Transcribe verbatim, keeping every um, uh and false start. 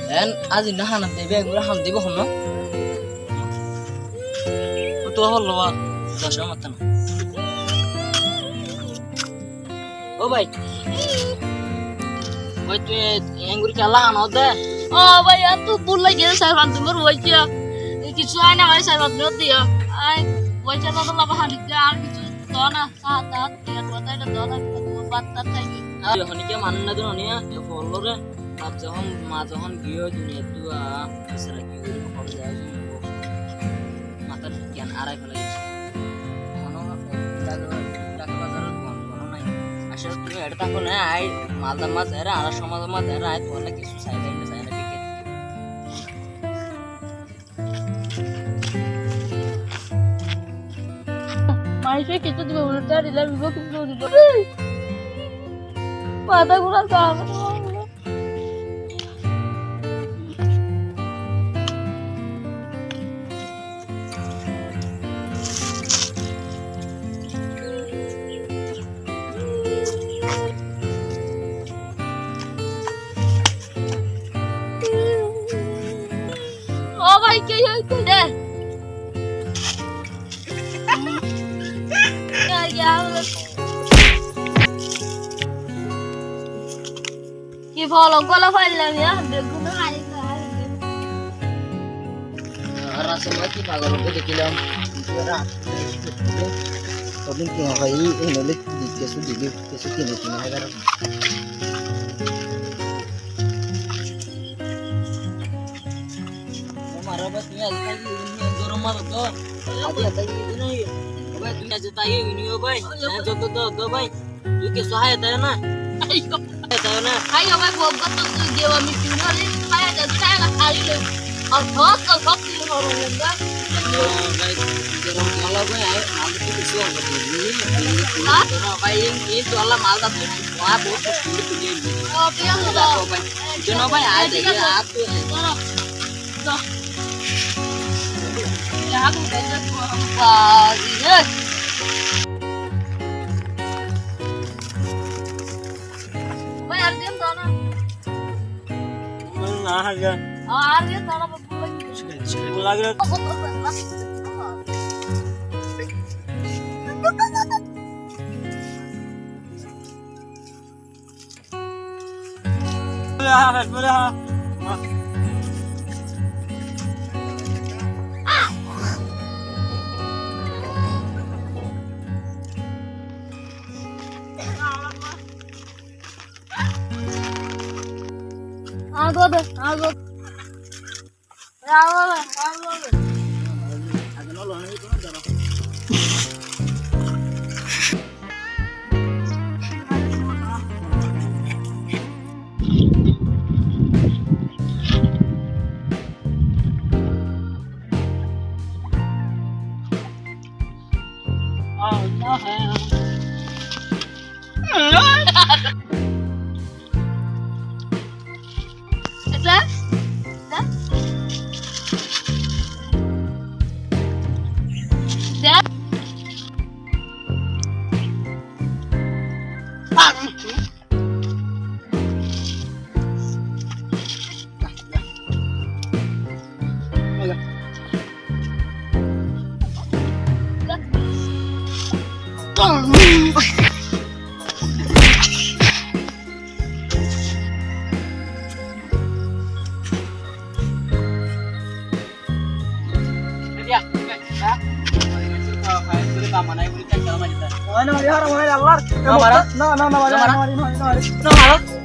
Eén aijja hánat dibá, enggúri hánat dibá honno? Ó tuáñra hoór loba, zasé mattá na. Ó bái, bái, tui enggúri kiyólla hánot de? Ó bái, añáttu búk laigiyé, sair fañs din ór boiccí. Kissú hái no fari, sair fañs din ór de. Añí boiccí, añáttu loba hánot de, ar kissú do na. Háñt, háñt, tiya tuwa táile dóla, tuwa bát tát táile. Ar honikka manúic nái de honikka, e foóllore, baf zohón, maa zohón giyói duniyaittú, a, esara ki gorí, hoór zai zai, matár giyan árai félai giyé. Hono, Dhaka, Dhaka bazaror duan, duan nái. Accá, tuñí eçé táko na, añí Malda mazé zaiyóre, añárar somaz mazé zaiyóre, añí tuáñlla kissú sai, sai na, sai na, bikká. Maincé kessú dibo buli, ta dile bibo kessú dibo. Matá gurar kam. Ó bái, ki óiye de? Ki fol gola faillam ya, beggún hái, hái. Ar asé, moi ki pagol ókkol dekílam. Hodún ki no hái, ei noile kessú dile, kessú kini kini hái bera. Ó mara bái, tuñí aijja táki, tuñí gorom mazé tó. Aijja táki, tuñí, ó bái, tuñí aijja táki, tuñí, ó bái. Aijja tó, tó, tó, bái. Tui kessú háiya táiyo na? Háiya táiyo na? Háiya bái, bóut bóut tui diya bái, mithi mone hoilé háiya táiyo, háiya táiyo, háiya táiyo. Ar sób, sób, sób tui hono lenda. Ó bái, gorom zola bái, añí mal tui kessú hobo tui. Há? Bái, in, in tui Allah mal da tui. Wá, bóut kessú tui. Ó, thík asé, ó bái. Zano bái, añí thík asé. Zano. Zano. Bái, ar diyan dó na. Na, ar diyan. Ar diyan dó na, bóut lage. Bóut lage. Añára de, añára de.